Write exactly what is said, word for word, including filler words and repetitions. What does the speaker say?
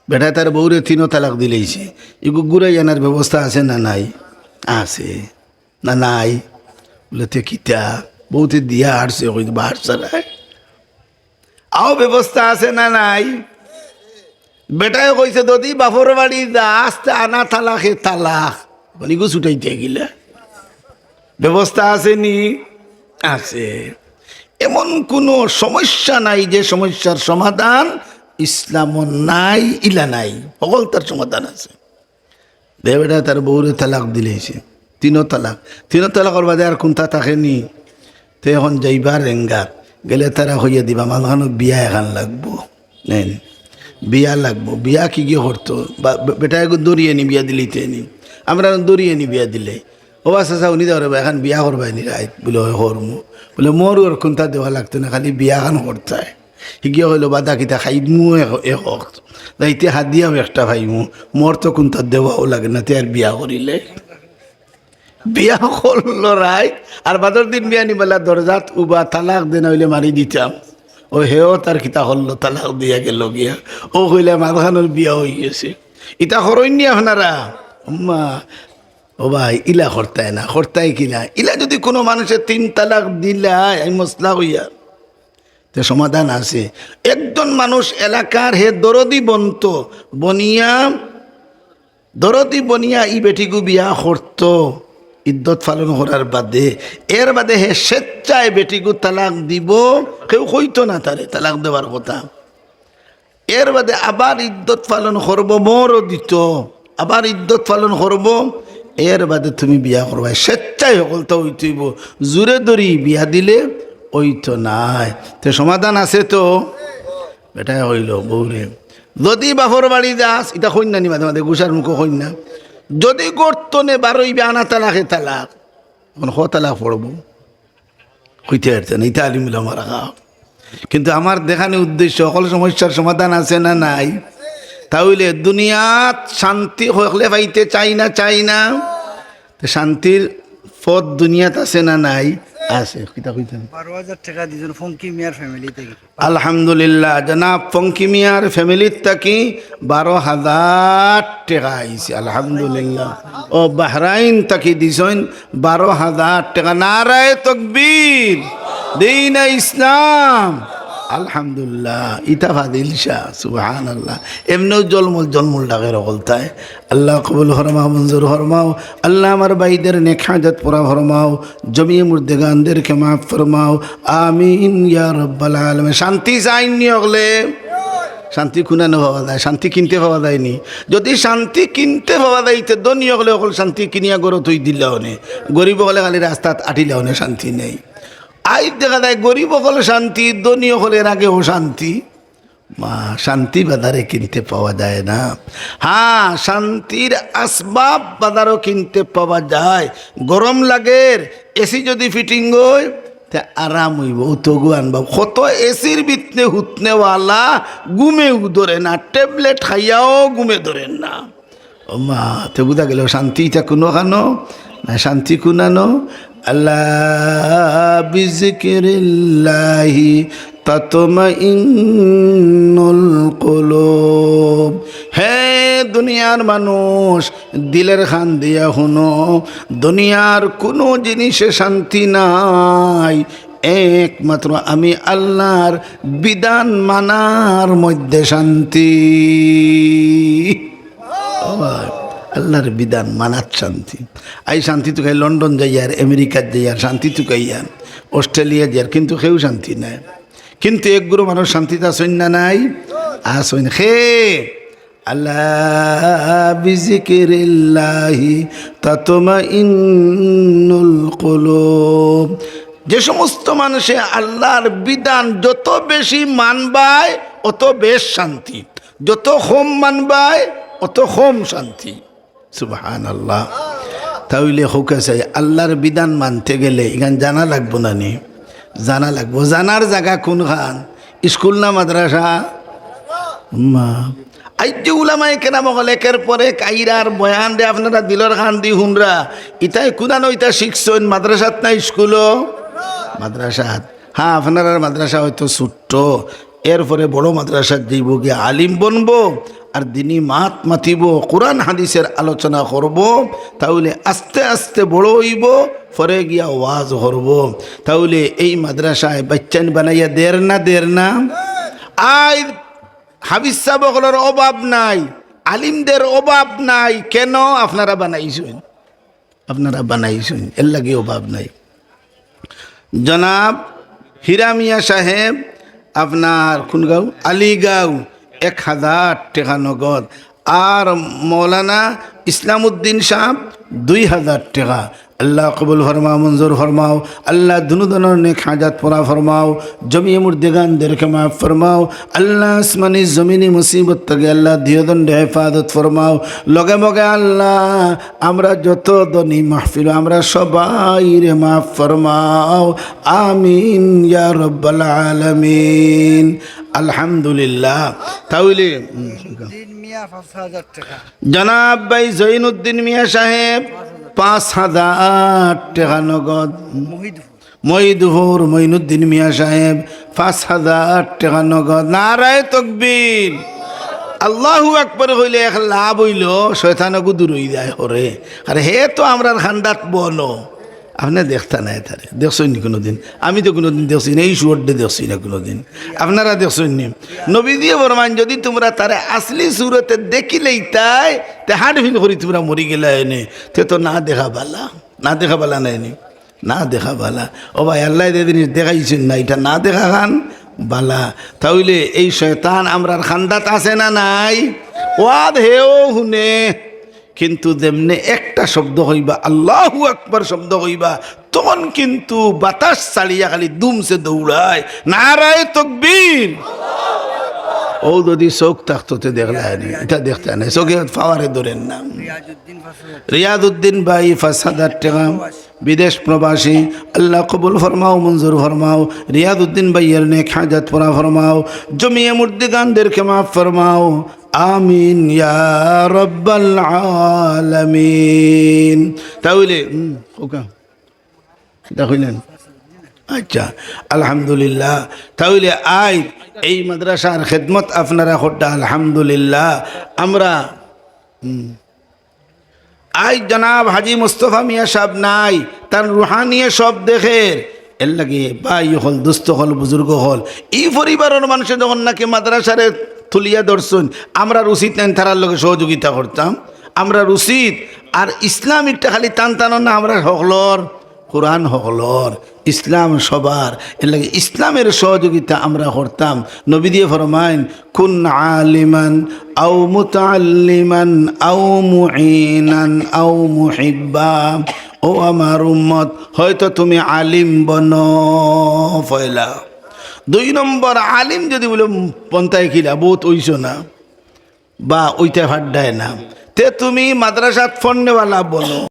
বেটায় তার বউরে তিনো তালাক দিলাইছে। ইগু ঘুরাই আনার ব্যবস্থা আছে না নাই? আছে। না নাই? বলে, "তে কিতা?" বউতে দিয়া হারছে, কই বাহার ছাড়ায়। আও ব্যবস্থা আছে না নাই? বেটায় কইছে, "যদি বাপর বাড়ি যাস, তে আনা তালাকে তালাক।" মানে ইগু ছুটাইতে গেলে ব্যবস্থা আছে নি? আছে। এমন কোনো সমস্যা নাই যে সমস্যার সমাধান ইসলামও নাই, ইলা নাই। হকলতার সমাধান আছে। বে বেটায় তার বউরে তালাক দিলাইছে, তিনো তালাক। তিনো তালাকর বাদে আর কুন্তা থাকে নি? তে এখন যাইবা রেঙ্গাত, গেলে তারা কইয়া দিবা, "মাঝখানো বিয়া এখান লাগবো।" নেন, বিয়া লাগবো। বিয়া কিগিয়ে করতো? বা-, বে-, বেটায় এগু দড়ি আনি বিয়া দিলিতে নি। আমরা দড়ি আনি বিয়া দিলে, "ও বা চাচা, হুনি যাও রে বা, এখান বিয়া করবায় নি রাইত?" বলে, "অয় করমু।" বলে, "মোর আর কুন্তা দেওয়া লাগতো না, খালি বিয়া এখান করতায়।" হিগিয়ে কইলো, "বাদা কিতা খাইমু এক, এক অক্ত। যাইতে হাদিয়াও একটা পাইমু, মোর তো কুন্তা দেওয়াও লাগে না, তে আর বিয়া করিলে।" বিয়া করলো রাইত, আর বাদর দিন বিয়া নিবালা দরজাত উবা, "তালাক দে, না অইলে মারি দিতাম।" ও হেও তার কিতা করলো, তালাক দিয়া গেলো গিয়া। ও কইলে, "মাঝখানোর বিয়া অইগেছে।" ইতা করইন নি আপনারা? আম্মা, ও ভাই, ইলা করতায় না, করতায় কিলা? ইলা যদি কোনো মানুষে তিন তালাক দিলায়, আমি মসলা কইয়ার, তে সমাধান আছে। একজন মানুষ এলাকার হে দরদি বনতো, বনিয়া, দরদি বনিয়া ই বেটিগু বিয়া করতো ইদ্দত পালন করার বাদে, এর বাদে হে স্বেচ্ছায় বেটিগু তালাক দিবো, কেউ কইতো না তারে তালাক দেওয়ার কথা। এর বাদে আবার ইদ্দত পালন করবো, মোহরও দিতো, আবার ইদ্দত পালন করবো, এর বাদে তুমি বিয়া করবায়। স্বেচ্ছায় হকলতা অইতো অইবো, জোরে দড়ি বিয়া দিলে অইতো নায়। তে সমাধান আছে তো? বেটায় কইলো, "বউরে, যদি বাপর বাড়ি যাস," ইতা কইন না নি মাঝে মাঝে, গুছার মুখো কইন না, "যদি গর্ত নে বারইবে আনা তালাকে তালাক।" এখন ক তালাক পড়বো? কইতে পারতেন, ইতা আলিম উলামা রাখা। কিন্তু আমার দেখানি উদ্দেশ্য, হকল সমস্যার সমাধান আছে না নাই? তা অইলে দুনিয়াত শান্তি হকলে পাইতে চাই না, চাই না? তে শান্তির পথ দুনিয়াত আছে না নাই? আছে। কিতা কইতেন? বারো হাজার টেকা দিছইন ফঙ্কি মিয়ার ফ্যামিলি থাকি। আলহামদুলিল্লাহ, জনাব ফঙ্কি মিয়ার ফ্যামিলির থাকি বারো হাজার টেকা আইছে। আলহামদুলিল্লাহ। ও বাহরাইন থাকি দিছইন বারো হাজার টেকা। নারায়ে তকবীর, দ্বীনে ইসলাম। আলহামদুলিল্লাহ। ইতা ফাদিল শাহ, সুবহানাল্লাহ। এমনেও জলমল জলমল ডাকের হকলতায়। আল্লাহ কবুল ফরমাও, মঞ্জুর ফরমাও। আল্লাহ আমার ভাইদের নেক হাজত পুরা ফরমাও, জমিয়ে মুর্দেগানদেরকে মাফ ফরমাও। আমিন ইয়া রব্বাল আলামিন। শান্তি চাইন নি হকলে? শান্তি কুনানো পাওয়া যায়? শান্তি কিনতে পাওয়া যায় নি? যদি শান্তি কিনতে পাওয়া যায়, তে ধনী হকলে হকল শান্তি কিনিয়া ঘরো থই দিলা অনে, গরিব হকলে খালি রাস্তাত আটিলা অনে, শান্তি নেই। আইজ দেখা যায় গরিব হকল শান্তি, ধনী হকলের আগে অশান্তি। মা, শান্তি বাজারে কিনতে পাওয়া যায় না। হ্যাঁ, শান্তির আসবাব বাজারও কিনতে পাওয়া যায়। গরম লাগের, এসি যদি ফিটিং হয়, তে আরাম অইবো, তগু আনবা। কত এসির ভিতরে হুতনেওয়ালা ঘুমেও ধরে না, ট্যাবলেট খাইয়াও ঘুমে ধরে না। ও মা, তে বুঝা গেল শান্তি ইতা কুনো খানো? না, শান্তি কুনানো? আলা বিজিকিরিল্লাহি তাতমাইন্নুল কুলুব। হে দুনিয়ার মানুষ, দিলের কান দিয়া হুনো, দুনিয়ার কুনো জিনিসে শান্তি নাই, একমাত্র আমি আল্লাহর বিধান মানার মধ্যে শান্তি। ও ভাই, আল্লাহর বিধান মানাত শান্তি। আই শান্তি তুকাই লন্ডন যাইয়ার, আমেরিকাত যাইয়ার, শান্তি তুকাইয়ার, অস্ট্রেলিয়া যাইয়ার, কিন্তু কেউ শান্তি নাই। কিন্তু এক গুরু মানুষ শান্তিত আছইন না নাই? আছইন। হে আলা বিজিকিরিল্লাহি তাতমাইন্নুল কুলুব। যে সমস্ত মানুষে আল্লাহর বিধান যত বেশি মানবায়, অত বেশ শান্তি। যত কম মানবায়, অত কম শান্তি। সুবহানাল্লাহ। তাইলে হোক আছে, আল্লাহর বিধান মানতে গেলে ইখান জানা লাগবো না নি? জানা লাগবো। জানার জাগা কুনখান? স্কুল না মাদ্রাসা? মা, আইজ যে উলামায়ে কেরাম অকল একের পর এক আইরা আর বয়ান দে, আপনারা দিলর কান দি হুনরা। ইতায় কুনানো ইতা শিখছইন, মাদ্রাসাত না স্কুলো? মাদ্রাসাত। হ্যাঁ, আপনারার মাদ্রাসা হয়তো ছোট্ট, এরপরে বড় মাদ্রাসাত যাইবো গিয়া আলিম বনবো, আর দিনি মাত মাতিবো, কোরআন হাদিসের আলোচনা করবো, তাইলে আস্তে আস্তে বড় অইবো, পরে গিয়া ওয়াজ করবো। তাইলে এই মাদ্রাসায় বাচ্চাইন বানাইয়া দের না, দের না? আইজ হাফিজ সাব অকলর অভাব নাই, আলিমদের অভাব নাই। কেন? আপনারা বানাইছইন, আপনারা বানাইছইন, এরলাগি অভাব নাই। জনাব হীরা মিয়া সাহেব, আপনার কুন গাঁও? আলীগাঁও, এক হাজার টেকা নগদ। আর মৌলানা ইসলামউদ্দিন সাহেব, দুই হাজার টেকা। আল্লাহ কবুল ফরমাও, মঞ্জুর ফরমাও। আল্লাহ দুনো জনর নেক হাজাত পুরা ফরমাও। জমিয়ে মুর্দেগানদেরকে মাফ ফরমাও। আল্লাহ আসমানি জমিনি মুসিবত থাকি আল্লাহ দুইও জনরে হেফাজত ফরমাও। লগে মগে আল্লাহ আমরা যত ধনী মাহফিল, আমরা সবাইরে মাফ ফরমাও। আমিন ইয়া রব্বাল আলামিন। আলহামদুলিল্লাহ। তাইলে, উম, জনাব ভাই জৈনুদ্দিন মিয়া সাহেব, পাঁচ হাজার টেকা নগদ। মহিদপুর মইনুদ্দিন মিয়া সাহেব, পাঁচ হাজার টেকা নগদ। নারায়ে তকবীর। আল্লাহু আকবার কইলে এক লাভ অইলো, শয়তান অগু দূর অই যায় হরে। আর হে তো আমরার খান্দাত বনো। আপনে দেখতা নায় তারে, দেখছইন নি কুনুদিন? আমি তো কুনুদিন দেখছি না, এই সুরডে দেখছি না কুনুদিন। আপনারা দেখছইন নি? নবীজিয়ে ফরমাইন, যদি তুমরা তারে আসলি সুরতে দেখিলাইতায়, তে হাড়ফিন করি তুমরা মরি গেলায় অনে। তে তো না দেখা বালা, না দেখা বালা নায় নি? না দেখা বালা। ও ভাই, আল্লায় যে জিনিস দেখাইছইন না, ইটা না দেখাখান বালা। তাইলে এই শয়তান আমরার খান্দাত আছে না নাই? ওয়াজ হেও হুনে, কিন্তু যেমনে একটা শব্দ কইবা, আল্লাহু আকবার শব্দ কইবা, তখন কিন্তু বাতাস ছাড়িয়া খালি দুমছে দৌড়ায়। নারায়ে তকবীর। ও যদি চউখ থাকতো তে দেখলায় নি, ইটা দেখতা নায়, চউখে পাওয়ারে ধরের না। রিয়াজউদ্দিন ভাই, পাঁচ হাজার টেকা। বিদেশ প্রবাসী, আল্লাহ কবুল ফরমাও, মঞ্জুর ফরমাও। রিয়াজউদ্দিন ভাইয়ের নেক হাজাত পুরা ফরমাও। জমিয়ে মুর্দেগানদেরকে মাফ ফরমাও। আমিন ইয়া রব্বাল আলামিন। তাইলে, হুম, ওকা। ইটা কইলেন? আচ্ছা, আলহামদুলিল্লাহ। তাইলে আইজ এই মাদ্রাসার খেদমত আপনারা করতা, আলহামদুলিল্লাহ। আমরা, হুম, আইজ জনাব হাজী মুস্তফা মিয়া সাব নাই, তান রুহানিয়ে সব দেখের। এরলাগি ভাই অকল, দোস্ত অকল, বুজুর্গ অকল, ই পরিবারর মানষে যখন নাকি মাদ্রাসারে তুলিয়া ধরছইন, আমরার উচিত নায় তারার লগে সহযোগিতা করতাম? আমরার উচিত। আর ইসলাম ইটা খালি তান তানর না, আমরার হকলর, কোরআন হকলর, ইসলাম সবার। এরলাগি ইসলামের সহযোগিতা আমরা করতাম। নবীজিয়ে ফরমাইন, কুন আলিমান আও মুতাআল্লিমান আও মুঈনান আও মুহিব্বা। ও আমার উম্মত, হয়তো তুমি আলিম বনো পয়লা। দুই নম্বর, আলিম যদি বলে, "পন্থায় কিলা, বউত অইছো না, বা অইতে ফাড্ডায় না", তে তুমি মাদ্রাসাত ফন্নেওয়ালা বনো।